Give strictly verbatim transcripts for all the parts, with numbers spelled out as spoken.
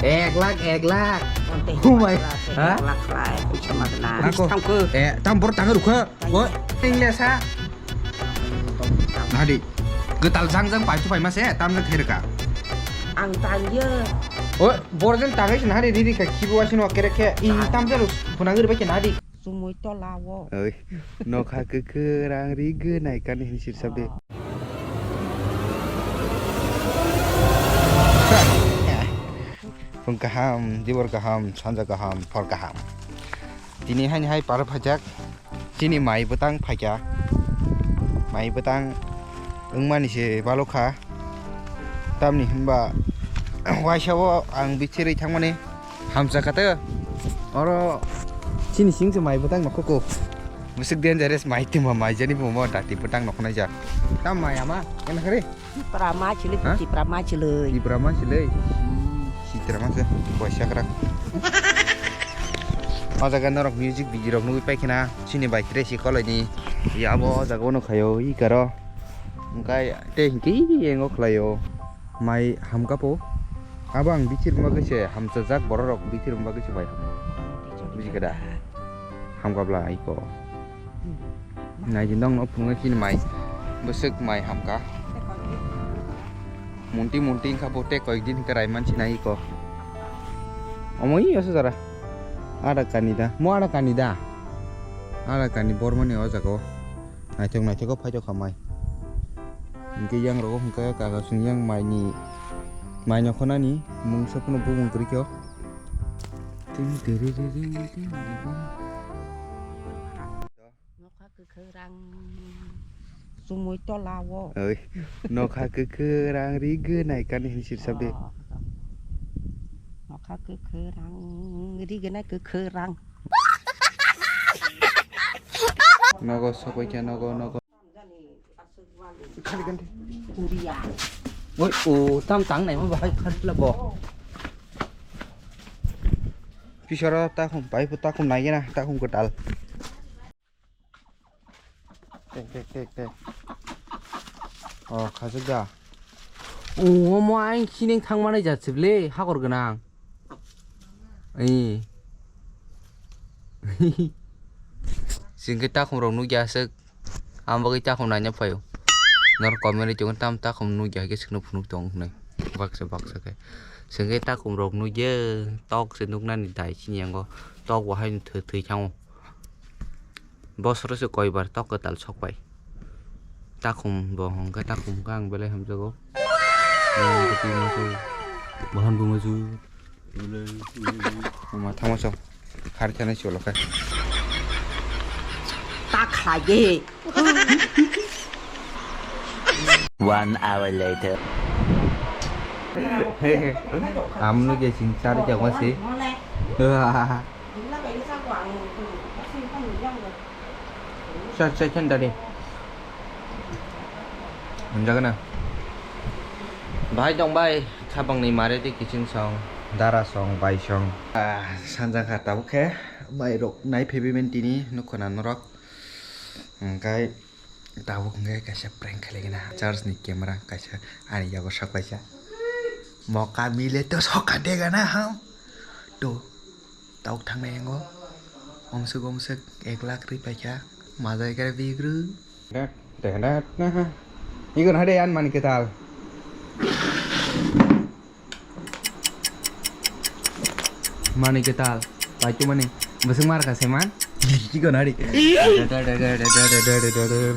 Ek lakh, ek lakh. Onte Oh my. Ek lakh, Ha? Ek lakh lai, puisa magna. Ako. Tangko. Eh, tam bor tangko rukha. Oi, English ha. Nadi. Getal jang jang pai tu pai mase, tam jang khairka. Ang tangya. Oi, bor jang tangai sin hari riri ka kibo asin wa kerek ke. I tam jang phunang ri bai ke nadi. Sumui tola o. Oi, nokha kwkhwrang ri gwnai kani hin sir sabde. Phung kaham, dibor kaham, sanja kaham, phor kaham. Tini haini hai par phaijak, chini mai bwtang phaikha. Mai bwtang wngmani se balokha. Tamni hinba waisa o ang bichirwi thangmani. Hamsa kha tei oro chini sing se mai bwtang nokho ko. Bwswk dangerous mai tongma mai jani bo mo dati bwtang nokho nai jak. Tam mai ama kena khare? Tipra ma chili, Ha? Tipra ma chili. Tipra ma chili. Sitra ma se boisa krak. O jaga norok music video rok nugwi pai khena chini bai tre si kolai ni. Ya bo o jaga o nukhayo i karo. Hwnkhe tei hinkhe i engo khlaio. Mai hamkha po. Abo ang bichir bagwi se hamchajak borok rok bichir bagwi se bai hamkha. Buji khe da? Hamkha bla iko. Nai di nong no phunuknai chini mai. Bwswk mai hamkha. Munti munti wngkha bo tei koyek din hinkhe rai mansi nai iko. Omo i oso jara. Ada kani da. Mo ada kani da. Ada kani bormani o jaga o. Naithok naithok khe phaithok kha mai. Hinkhe yang rogo hinkhe kaga sung yang mai ni, mai no khonani mungsa phano bumung kwrwi khe o. Ting tiri ri ri ri ri ri. Nokha kwkhwrang sumui tola o. Oi, nokha kwkhwrang ri gwnai kani hin sir sabde. Oh. Nokha kwkhwrang ri gwnai kwkhwrang. Nogo sokoi khe nogo nogo. Oi, o, tam tang nai mo bahai khatla bo. Pisoro takhum pai, takhum nai gena, takhum kwtal. Tek, tek, tek, tek. O, khajak da. O, omo ang sining thangmani jat sibli, hakor gwnang. Ee. Singke takhum rok nukya aswk. Ang bagwi takhum naina phaio. Norok comment ri tongo, tam takhum nukya khe swkno phunuk tong hinwi. Baksa baksa khe. Singke takhum rok nukya, tok se nuknani dai chini yango. Tok bo haino thwi thwi thango. Bosoro se koibar tok kwtal sokpai. Takhum bo hwnkhe takhum khe ang belai hamjago. Bohan bumasu. Ma thangma song. Har khe nai cholo khe. Ta khlai de. One hour later. Amno ke sing char jagwa se. Sa sa khen dadi. Hamjagana. Bahai tong bai, khabangni mare tei kiching song, dara song, bai song. Ah, sanja kha tabuk khe, mai rok nai phaibai mani tini nukho na norok. Hwnkhe tabuk hwnkhe kaisa prank khlai gana. Charge ni camera kaisa ani yago sak paisa. Moka mile to soka dega na ham. To. Tok thangnai yango. Omswk omswk ek lakh rwi paikha. Majai khe bigru. Dat, dat, dat, na, ha. Igon hade an mani ketal. Mani ketal. Pai tu mani. Bwswk mar kha se man. Igon hade.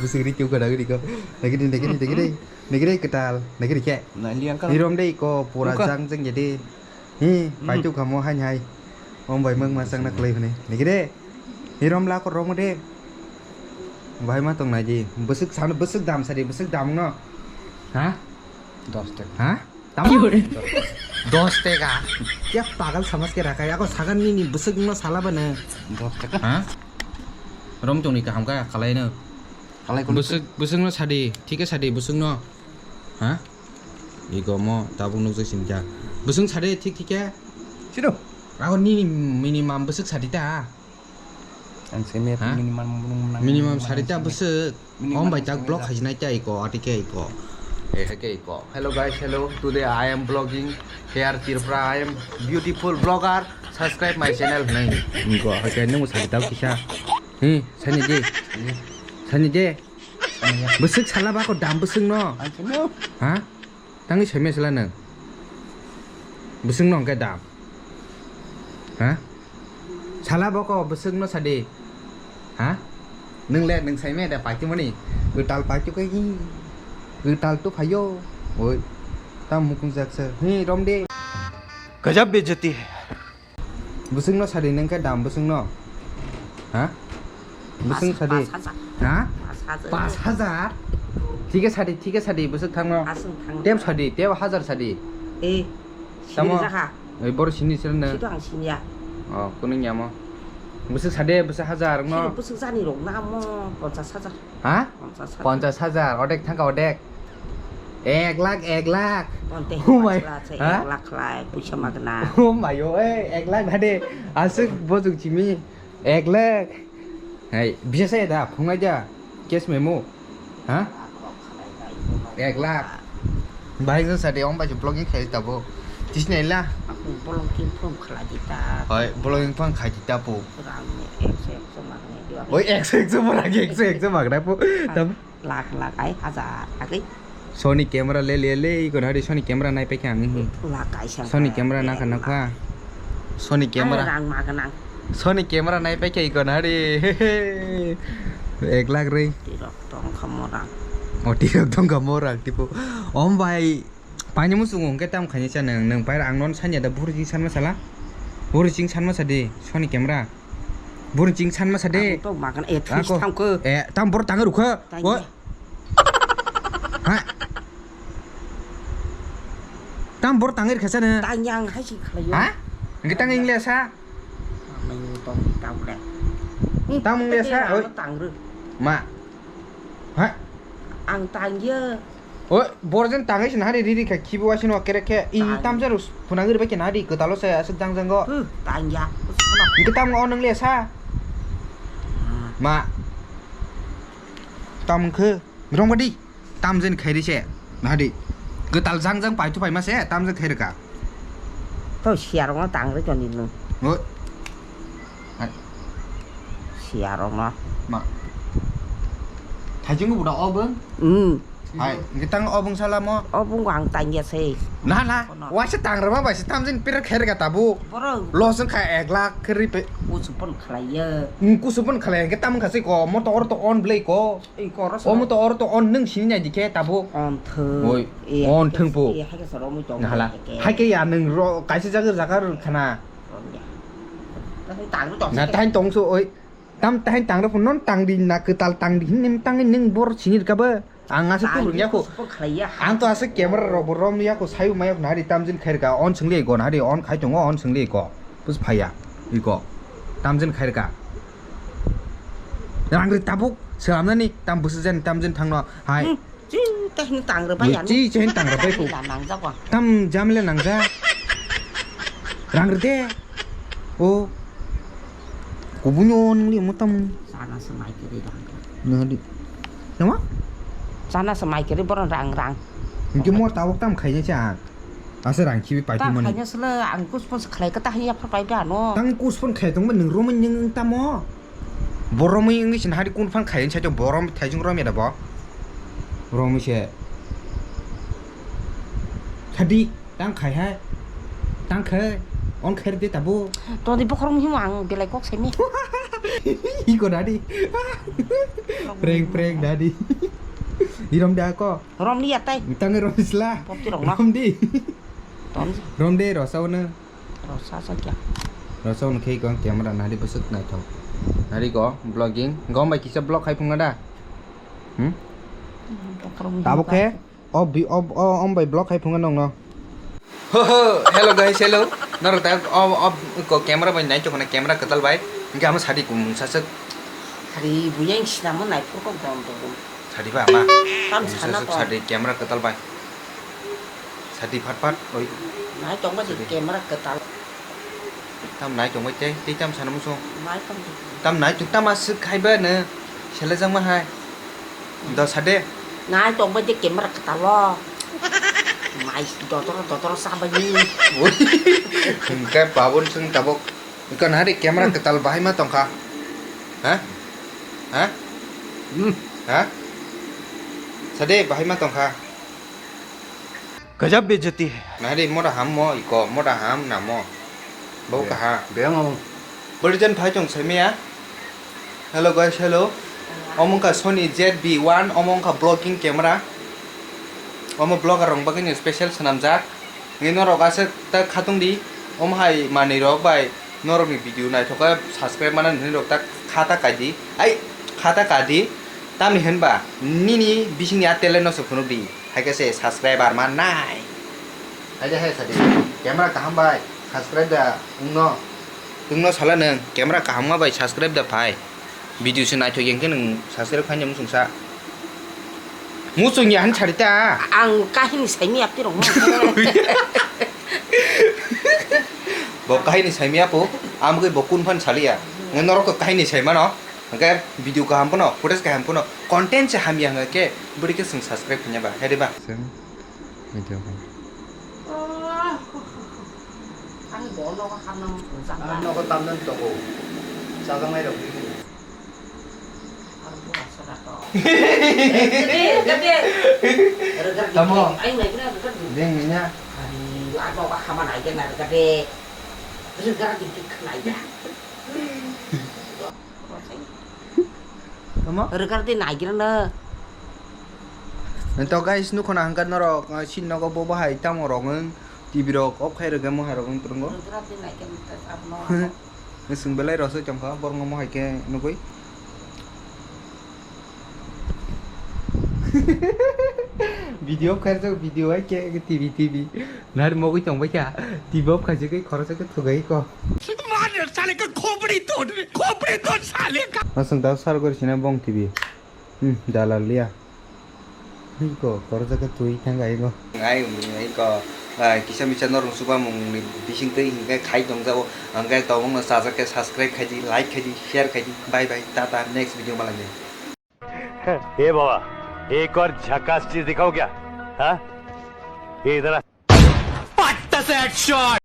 Bwswk ri tu kana ri ko. Lagi ding, lagi ding, lagi ding. Lagi ding ketal. Lagi ding khe. Hirom dei ko pura jang jang jadi. Hi, paitu kamo hain hai. Om bai mang ma changna khlai hwnwi. Nigire. Hirom la ko rong de. Bai ma tong nai di. Bwswk san bwswk dam sari bwswk dam no. Ha? Dos taka. Ha? Tam? Dos taka. Kya pagal samajh ke rakha hai. Ako sagan ni ni bwswk no sala bana. Dos taka. Ha? Rom tong ni kaham ka khalai no. Khalai ko. Bwswk bwswk no sadi. Thik khe sadi bwswk no. Ha? Ego mo tabuk nukjak sini kya. Bwswng sadi thik thik khe. Sino? Ako nini minimum bwswk sadi ta. Ang se me Ha? Minimum nang Minimum sadi ta bwswk. Minimum Om bai tak sadi block ta. Khaijinai ta iko ati khe iko. Eh, okay, ko. Hello guys, hello. Today I am vlogging here Tripura. I am beautiful vlogger. Subscribe my channel. Nai. Ko, okay, nung sadi tau kisa. Hi, sani de. Sani de. Besuk sala ba ko dam besuk no. Ang sini. Ha? Tangwi saimaya sala nung. Besuk no hwnkhe dam. Ha? Sala boko bwswkno sadi. Ha? Nwngle nwng saimaya da paitwmani? Kwtal paitwkhe hi? Kwtal to phaio. Oi. Tam mukung jaksa. Hi, romde. Gajab bejati hai. Bwswkno sadi nungkhe dam bwswkno. Ha? Bwswk sadi. Pas hajar. Ha? Pas hajar. Pas hajar? Thike sadi, thike sadi, bwswk thangno. Aswk thang. Teb sadi, teb hajar sadi. Eh, tamo sini jaha. Oi, boro sini sir no. Sito ang sinya. Oh, kuning yamo. Bwswk sade, bwswk hajar no. Sini bwswk jani rok na mo, ponchas hajar. Ha? Ponchas hajar. Ponchas hajar, odek thangka odek. Ek lakh, ek lakh. Ponte. Oh my. Ek lakh lai, puisa magna. Oh my, oh, eh, ek lakh hade. Aswk bojong chimi. Ek lakh. Hai, bisa saya da, phungai da. Cash memo. Ha? Ek lakh. Bahai jang sadi, om bai vlogging khai tabo. Tisnai la. Aku vlogging phone khlai di ta. Hoi, vlogging phone khai di ta po. Rang ni ekso ekso magnai dua. Oi, ekso ekso magnai, ekso ekso magnai po. Tam. Lakh lakh ai hajar agui. Sony camera le le le, iko nari Sony camera nai paikha ang hi. Lakh kaisa. Sony camera na khana kha. Sony camera. Rang magnang. Sony camera nai paikha iko nari. Ek lakh rei. Tirok tong kha morang. O tirok tong kha morang tipo. Om bai. Paini muchungo hwnkhe tam khaini cha nwng, nwng paira ang nono sanya da buri jing sanma sala? Buri jing sanma sadi, Sony camera. Buri jing sanma sadi. Ako to makan, eh, twis thamkho. Eh, tam bor tangwi rukha. Tanya. Oi. Ha? Tam bor tangwi rikha sana. Tanya ang hai si khlaio. Ha? Hwnkhe tang ingle sa? Nang tong tabule. Tam ingle sa, oi. Tangru. Ma. Ha? Ang tangya. O, borok jen tangwi se nahari riri kha khibi waisino kerek khe. I tamjani phunang ri bai khe nahari kwtalo se aswk jang jango. Huh, tangya. Hwnkhe tamo o nwngle sa? Ma. Tam wngkhe. Rong badi. Tamjani khairi se. Nahari. Kwtal jang jang paithu paima se tamjani khairi kha. To siyarokno tangri toni nung. O. Hai. Siyarokno. Ma. Thaijingo buda obong? Hmm. Hai, hwnkhe tang obong salamo? Obong ang tangya se. Na, na. Waisa tangrama bai se tamjin pira kherga tabuk. Borok. Loss wngkha ek lakh khe ri pe. Kusupon khlaiya. Hmm, kusupon khlaiya hwnkhe tam wngkha se ko. Moto oro to on blai ko. Omo to oro to on nwng sini nai dikhe tabuk. On thung. Oi, on thung po. Hai khe soro mui tong. Nahala. Hai khe ya nwng ro kaisa jaga jaga rw khana. Na tain tong so oi. Tam tain tang rw non tang di na kwtal tang di hin nim tang nwng bor sini rw kha ba. Ang aswk tu rwng ya ko. Ang to aswk camera rok bo rom ya ko sayu maya ko nari tamjin khair ka on singli go nari on khai tongo on singli go. Bus phaya. Iko. Tamjin khair ka. Rang ri tabuk selamnani tam bwswk jani tamjin thangno hai. Hmm, ching teh ni tang rw bai ani. Chi chen tang rw bai ko. Tam jamle nangja. Rang ri de. O. Kubunyo nungli mo tam. Sana se mai kiri rang. Nadi. Nama? Sana se mai kiri boron rang rang. Ngi mo tabuk tam khaina cha. Asa rang khibi paiti mani. Tam khaina sele ang kus pos khlai ka ta hanya phar pai da no. Tang kus pon khlai tong nung romoi nung tamo. Boromoi wngwi sin hari kun phan khaina cha boromoi thaijung romya da bo. Romoi se. Sadi. Tang khai hai. Tang khai. On khair de tabo. Toni bokhorong himo ang belai kok semi. Iko dadi. Prank prank dadi. Irom de ako. Rom ni atai. Tang rom sila. Pop ti rong no. Rom di. Ton. Rom de rosa ona. Rosa sa kya. Rosa ona khai ko camera nari besut nai thong. Nari ko vlogging. Gom bai kisa vlog khai phunga da. Hmm? Bokhorong himo. Tabo khe. O bi-, o, o, om bai block khai phunga nongno. Ho, ho, hello guys, hello. Norok ta o, o, ko camera bai nai tongkha na, camera kwtal bai. Hingke amo sadi kumung saswk. Hari buyang sinamo nai phuru kok dom dom. Sadi ba ma. Tam sana saswk to. Sadi camera kwtal bai. Sadi phat phat, oi. Nai tongba di camera kwtal. Tam nai tong bai tei, tei tam sana muchung. Nai tong di. Tam nai tong tam aswk khai ba no. Sele jang ma hai. Do sade. Nai tongbai de camera kwtalo. Mai dotoro dotoro sabai ni. Hwnkhe babun chwng tabuk. Ikon hari camera kwtal bahai ma tongkha. Ha? Ha? Hmm. Ha? Sade bahai ma tongkha. गजब बेइज्जती है। Nari mora ham mo iko, mora ham namo. Bau kaha. Beng. Berijan phai tong saimaya. Hello guys, hello. Omo wngkha Sony Z B one, omo wngkha vlogging camera. Omo vlogger rok bagwi no special swnamjak. Nini norok aswk ta khatung di. Omo hai manwi rok bai norok ni video naithok khe subscribe mana nini rok ta khata kai di. Ai khata ka di. Tamni hinba nini bisingni a talent no se phunuk di. Hai khe se subscriber mannai. Hai de hai sadi. Camera kaham bai subscribe da wngno. Wngno sala nwng camera kaham ma bai subscribe da phai. Video se naithok yang khe nwng subscribe khaina muchung sa. Muchung ya han chari ta. Ang kahini saimi apti rong. Bo kahini saimi apo. Amgwi bo kun phan saliya. Nge norok to kahini saimano. Hwnkhe video kaham phano, footage kaham phano, content se hamya hwnkhe bwrwi khe chwng subscribe khaina ba, hai de ba? Chwng video kaham. Ani bo nogo hamna muchung chang. Ah, nogo tamna tongo. Chajaknai rok bini. Ang bo asana to. Tamo. Ai nai kena rwgadi. Ding niya. Ani ang nogo hama nai kena rwgadi. Rwgadi kena ya. Tamo? Rwgadi naigrana. To guys, nukho na hwnkha norok, ah, sini nogo bo bahai tamo rok wng, T V rok off khai rwgwi mohai rok wng tongo. Rwgadi naigrana abono. Chwng belai rosoi tongkha, borokno mohai khe nugwi. Video khaijak, video hai khe T V, T V. Nari mogwi tongbai kha. T V off khaijagwi khoroksa khe thugai kho. मार साले का खोपड़ी तोड़, खोपड़ी तोड़ साले का। Aswng da sar gori sina bong T V. Hmm, dalal ya. Hiko, khoroksa khe thui thang ai go. Ai, ai ko, ah, kisa misa norok chubamung ni bising twi hingke khai tong jabo. Hingke tobong no chajak khe subscribe khai di, like khai di, share khai di. Bye bye, tata, next video malai. ए बाबा, एक और झकास चीज दिखाओ क्या? हाँ? ये इधर आ। पट्टा से हेडशॉट।